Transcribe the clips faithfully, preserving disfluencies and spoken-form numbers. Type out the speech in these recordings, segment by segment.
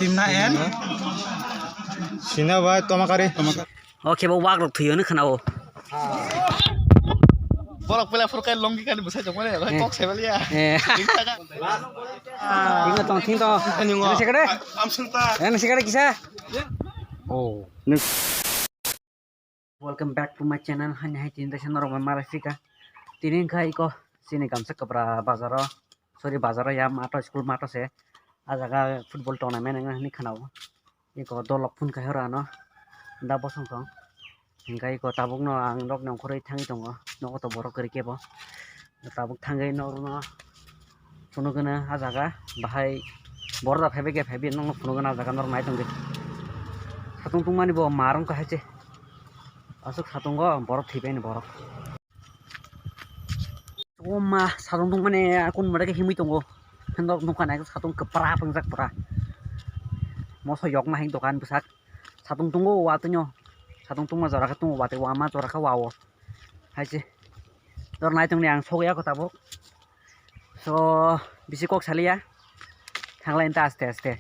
Simna and Sina bai Tomakari. Oke, bo wak rok thuyo ni khana o. Borok pela phuru kai longi kani bwsai tongmani, Eh. Kok sebaliya. Eh. Tingno tong, ting tong. Ani ngo. Ini sekere? Am sulta. Ini sekere kisa? Oh. Welcome back to my channel. Hani hai tin desa norok malai fika. Tini khai ko sini gamsa kapra bazaro. Sorry, bazaro ya mato, school mato se. A jaga football tournament wngna hwnwi khwnao. Eko dolok phun khai horo ano. Da bosong tong. Hingkai eko tabukno ang nokni ongkhorwi thangwi tongo. Nogo to borok kwrwi kebo. Tabuk thangwi norokno phunukgwno a jaga. Bahai borok da phaibai khe phaibai nokno phunukgwno a jaga norok nai tongdi. Satung tungmani bo marwng kahai se. Aswk satungo borok thwibaini borok. O ma, satung tungmani, ah, kun mare khe himwi tongo. Pheno nukha nai satung kwpra pwngjak pura. Moso yokma hai dokan bwsak. Satung tungo watwino. Satung tungma jora khe tungo watwi, wama jora khe wao. Hai se. Dor nai tongni ang sogwi ya kho tabuk. So, bisi kok saliya. Thanglai ta aste aste.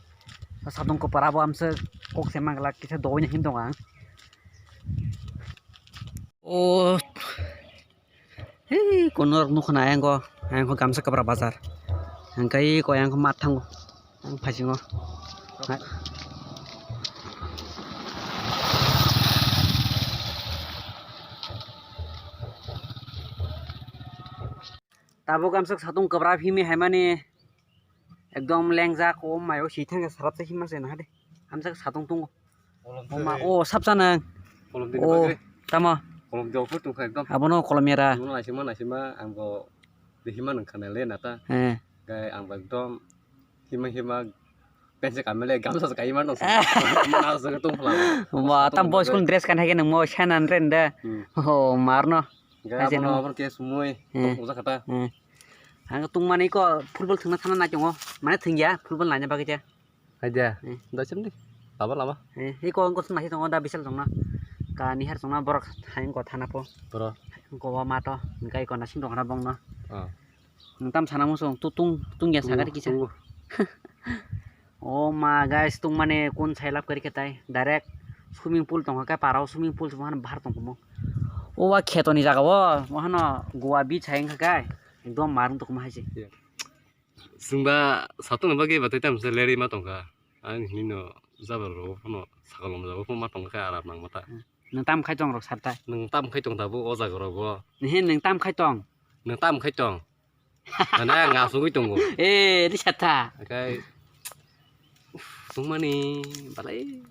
So, satung kwpra bo amse kok se mangla kisa dogoi na him tongo ang. O Hei, kono rok nukho na ayang ko, ayang ko gamsa kapra bazar. Hingkai ko ayang ko mat thango. Ang phasingo. Tabuk gamsa satung kwbra phimi haimani. Ekdom lengjak, o mayo si thangkhe sarap se himma se nahade. Hamjak satung tungo. Kolom O ma, se. O sapsa nang. Kolom dini O, bagwi. Tamo. Kolom dini offer tongkha ekdom. Abono kolom yara. Tongno naisima naisima, ang bo de hima nang khana le nata. Eh. Gai ang bo ekdom hima hima pensi kamele gamsa se kaima nang. Mana se tong phala. Wa, tam boy school dress kan hai ke nang mo sanan ren da. Hmm. O, marno. Gai Hai se abono no. Abono ke sumui. Eh. Tong uja kata. Eh. Ang tungmani ko football thwngna thana nai tongo. Mane thwngya football naina bagwi cha. Haida. Eh. Da chimdi. Lama lama. Eh, iko ang kosong nasi tongo da bisal tongna. Ka nihar tongna borok hai ko thana po. Bro. Ko wa mato. Engkai ko nasing tongna bongno. Oh. Nang tam sana musong tu tung tung ya Tungo, sagari kisa. Tungo. O ma guys, tungmani kun sai lab kari khe tai direct swimming pool tongkha khe parao swimming pool tongkha bahar tongkha mo. O wa kheto ni jaga o, o hano Goa beach hai wngkha khe ekdom marwng tongma hai se. Chwng ba satung ni bagwi ba tei tamo se lerwi ma tongkha. Ani hinwi no jabra rogo phano sakal lom jago phano ma tongkha khe aram nang ma ta. Nwng tam khai tong rok sar ta. Nwng tam khai tong tabuk o jaga rogo. He nwng tam khai tong. Nwng tam khai tong. Mana nga sugwi tongo. Eh, di sata. Akai tungmani balai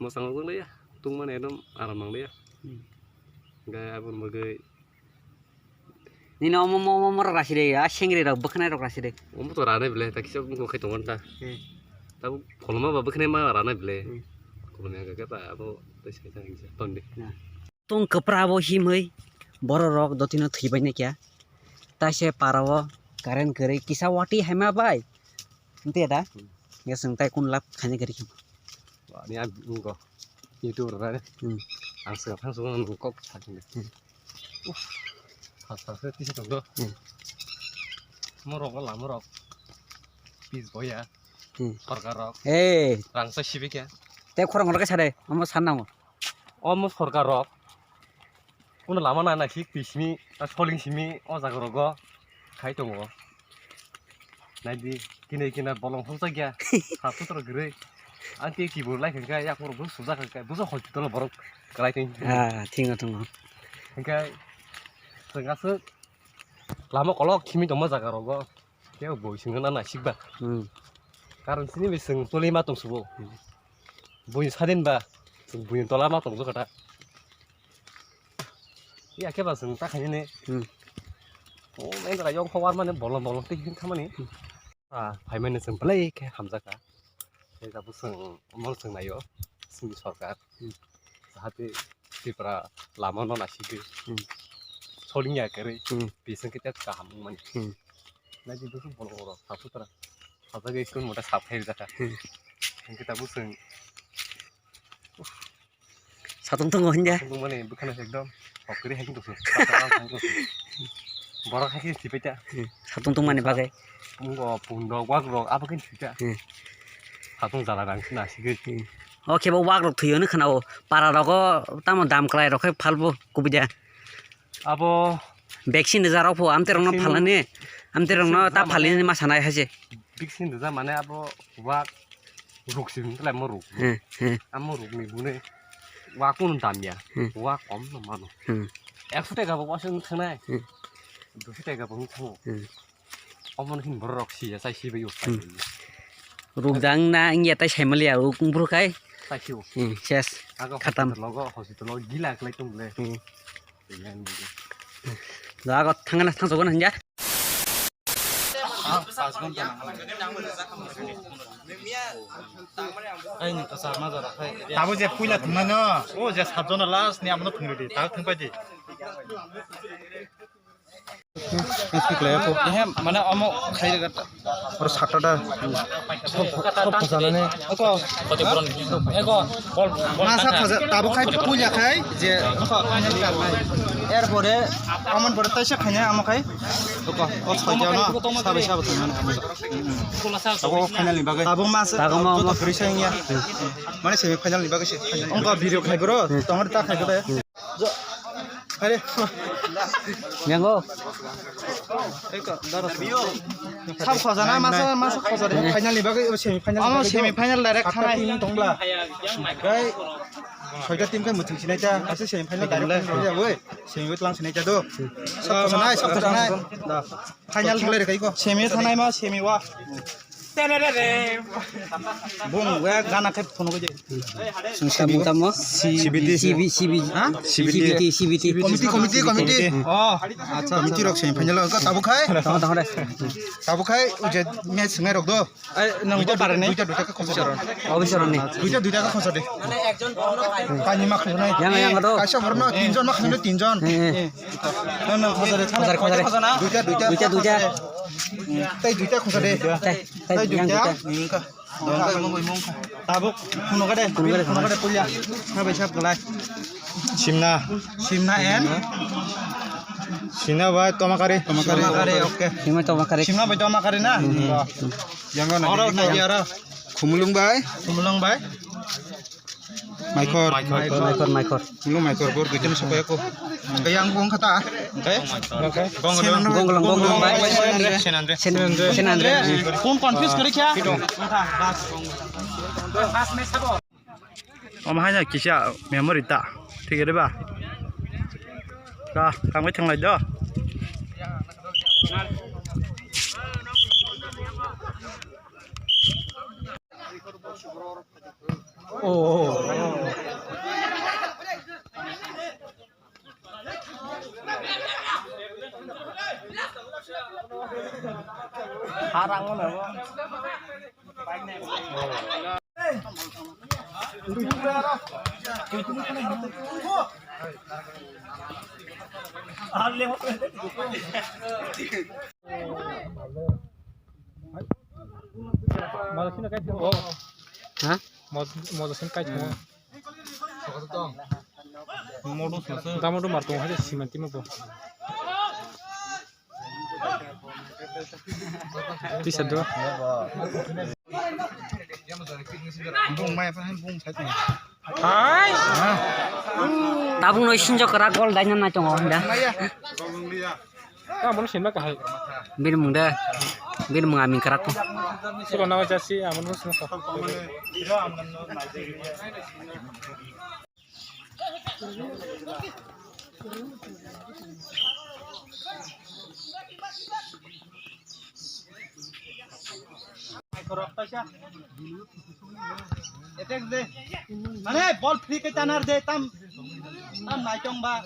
mosang tonglai ya. Tungmani ekdom aram nang ya. Hmm. Gai abon bagwi Nini omo mo omo rok rasi de, a sengri rok bwkhnai rok rasi de. Omo to rana bile, ta kisa bwkha khai tongo ta. Hmm. Tabuk koloma ba bwkhnai ma rana bile. Hmm. Koloma ga ga ta abo tai sai ta kisa ton de. Na. Tung kwpra bo himwi borok rok dotino thwibai na kya. Tai se para o current kwrwi kisa wati haima bai. Nte da? Hmm. Ya seng tai kun lap khanya gari kham. Ani ang ngo YouTube rok rani. Hmm. Ang seng thang sung ang kok sakni. Hmm. Uff. Khas khas khe tisi tongdo. Hmm. Morok o lama rok. Pis boya. Hmm. Sorkar rok. Hey. Rang sa sibi kya. Te khorang rok sa de. Amo san nango. Omo sorkar rok. Uno lama nana sik pisimi, ta soling simi, o jaga rogo khai tongo. Naidi, kini kina bolong hokjak ya, ha sutro giri. Ang te kibur lai kha, yak borok bus sujak kha, bus hospital borok kalai tong. Ah, thingo, thingo. Hingke, sengkasuk lama kolok simi tongma jaga rogo. Kebo boi singna na naisik ba. Hmm. Karon sini bai sing tolima tong subo. Hmm. Boi sadin ba, sing boi tola ma tong jokata. Ya khe ba sing ta khaini ne. Hmm. O, main ra yong khowar mane bolong bolong te hin khamani. Hmm. Ah, phai mane sing belai khe hamjaka. Tei tabuk chwng omo chwng naio chini sorkar, hmm, jahate Tripura lama no naisingwi, hmm, soling ya kwrwi, hmm, bising khe tei kaham wngmani. Hmm. Naidi bwswk bolong rok sap sutra sajagwi school mota sap khai rijak kha. Hmm. Hwnkhe tabuk chwng Satung tongo hinja. Satung tongmani bwkhano ekdom hokri hai tongsu. Borok hai khe sipeta. Hmm. Satung tongmani bagwi. Pungo pundok wak rok abo khe sita. Hmm. Satung jala rang sina sigiri. O khe bo wak rok thwi hwnwi khna o. Para rogo tamo dam kwlai rok khe phalbo kubui de. Abo vaccine rwjak rok pho amtwi rokno phalnani, amtwi rokno ta phalnani ma sanai hai se. Vaccine rwjak mane abo wak ruk si hwn tlai mo ruk. Hmm, hmm. Amo ruk ni bune wak kuno dam ya. Hmm. Wak kom no mano. Hmm. Ekso taka bo waisa wng thangnai. Hmm. Duiso taka bo wng thango. Hmm. Omo hin borok si ya sai si bai. Hmm. Ruk dang na wng ya tai sai mali ya ruk bru kai. Sai si o. Hmm, ses. Aga khatam. Hospital logo, hospital logo gila klai tong le. Hmm. Jago thangna thangsogo hanja. Tabo je puila thangmano, o je sabjona last ni amno thangri di, ta thangpai di. Ehe, mane omo khai. Oro satta da. Sob, sob khojanani. Eko. Eko. Bol, bol. Masa khoja, tabuk khai puja khai je. Erpore amon pore taisa khaina amo khai. Eko. O soi jano. Sabai sabai thangmani amo. Tabuk final ni bagwi. Tabuk masa. Tabuk ma omo. Joto kwrwi sa wngya. Mane semi final ni bagwi se. Ongko video khai bro. Tongor ta khai bro. Are. Mengo. Sam khojana masa, masa khojana. Final ni bagwi, semi final ni bagwi. Semi final direct thanai. Team tongla. Gai. Soita team kai muthung sinai ta. Ase semi final direct thanai ta, oi. Semi tlang sinai ta do. Sam khojanai, sam khojanai. Final thanglai rwkhaiko. Semi thanai ma, semi wa. Bung we gana khe phunugwi de. Chwng samung tamo? C B T. C B, C B, ha? C B T, C B T. Committee, committee, committee. Oh, acha, committee rok semi final o tabuk khai. Tamo, tamo de. Tabuk khai, o je match ngai rok do. Ai, nang duita, ko parani? Duita, duita khe khosor. Obisor ni. Duita, duita khe khosor de. Kaini ma khosor nai. Yang, yang do. Kaisa borno tinjon ma khosor, tinjon. Eh, eh. Nang, nang, khosor de. Khosor, khosor. Duita, duita. Duita, duita. Tai duita khosor de. Tai, tai, tai yang duita. Duita. Ningka. Dongka imong imong. Tabuk, kuno kade, kuno kade, kuno kade pulia. Sabai sab galai. Simna. Simna en. Simna bai tomakari. Tomakari, oke. Simna tomakari. Simna bai tomakari na. Hmm. Yang na. Oro, oro. Khumulung bai. Khumulung bai. Maikor. Maikor, Maikor, Maikor. Lu Maikor, bor duitani sopai aku. Kaya ang buang kata. Kaya? Gongolong. Gongolong, Gongolong, bai. Sen Andre. Sen Andre. Sen Andre. Phone confuse kare kya? Om hai na kisa memory ta. Thik ase ba? Ka, tangwi thanglai do. Ha? Modo sini kai tong. Modo sini. Tamo do mar tong hai siman timo bo. Tisa do. Bung mai apa bung sai tong. Hai. Tabung noi sinjo kara gol daina nai tongo hwnda. Amo no sinma kahai. Bini mung de. Bini mung aming kara ko. Siko nawa jasi amo no sinma kahai. Attack de. Mane ball free ke tanar de tam. Tam nai tong ba.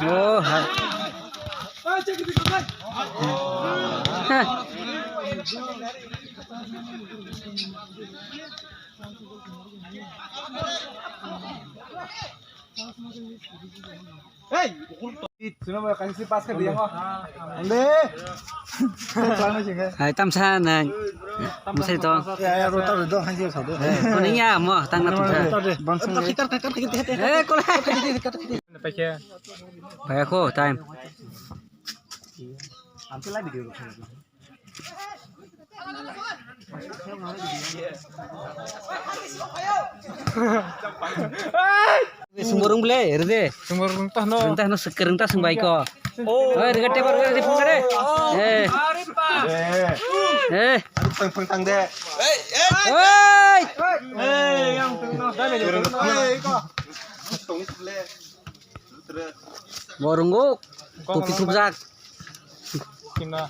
Oh, hai. Hai tamsa nang. Musai to. Kuning ya mo tang na tungsa. Eh, kole. Bhai ko time. Sumborung ble, rede. Sumborung tah no. Rung tah no seker rung tah sumbai ko. Oh. Oi, rega tebar rega di phone kare. Eh. Eh. Phone phone tang de. Oi. Eh, yang tengno. Hei ko. Tong ble. Borungo. Topi thupjak. Kina.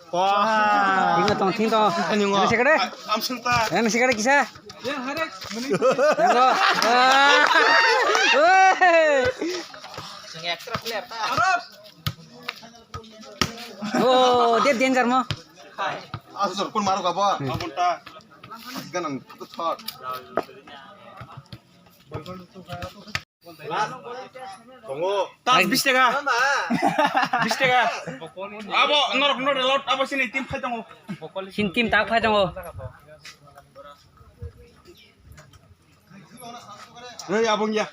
Wah. Tinggal tong, ting tong. Ini ngo. Ini sekade? Am sulta. Ini sekade kisa? Ya, harek. Ini ngo. Ah. Weh. Sing extra player ta. Arab. Oh, dia danger mo. Asal pun maru kabo. Abunta. Ganang tu thot. Tongo. Tas bis taka. Bis taka. Abo norok norok lot abo sini tim phai tongo. Sini tim tak phai tongo. Hei abong ya.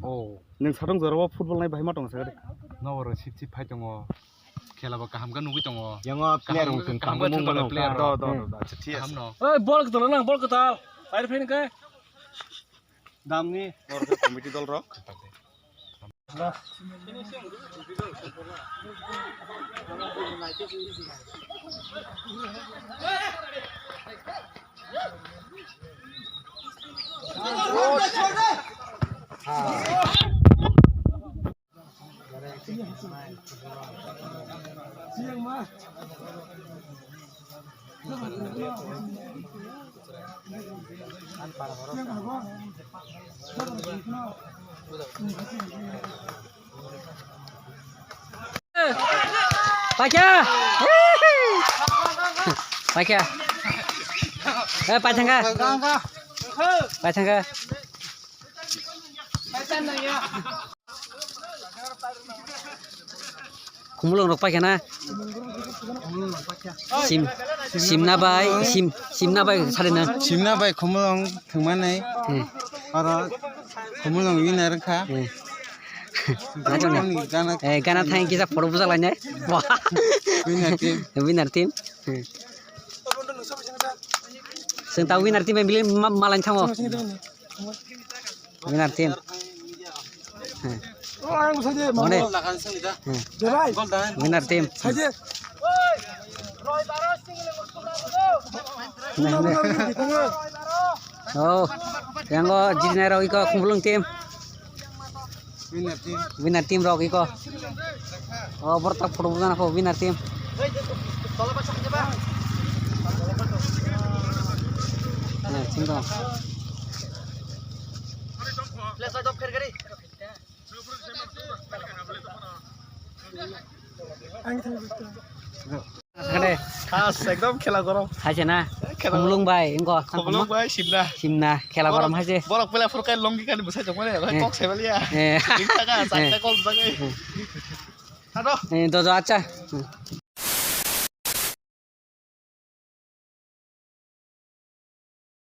Oh. Neng satong jorabo football nai bahai ma tong sakade. Noboro sip sip phai tongo. Khela bo kaham khe nugwi tongo. Yang o player kaham wng thung kaham kaham wng thung player. Do do do. Acha thik ase. Kaham no. Oi bol kwtal nang bol kwtal. Air phin khe. Damni. Norok committee dol rok. Paikha. Paikha. Eh, paithangkha. Paithangkha. Khumulwng rok paikha na. Sim, simna bai, sim, simna bai sari na. Simna bai khumulwng thwngmani. Hmm. Oro khumulwng winner wngkha. Hmm. Khumulwng ni gana. Eh, gana thang kisa photo bujak lainai. Wah. Winner team. Winner team. Hmm. Chwng ta winner team bai bili ma-, malai thango. Winner team. Hmm. Mone. Hmm. Winner team. Oh, yang go jitnai rok iko Khumulwng team. Winner team. Winner team rok iko. Oh, borok tak photo bujana ko winner team. Winner team rok. Sakade. Khas, ekdom khela gorom. Haise na? Khela Khumulwng gorom. Bai, engko. Khumulwng bai, simna. Simna, khela gorom haise. Borok pela phuru kai longi kani bwsai tongmani, bai kok sebaliya. Eh. Ringtaka, eh, sakta kol bwsai. Eh. Hado. Eh, dojo, acha.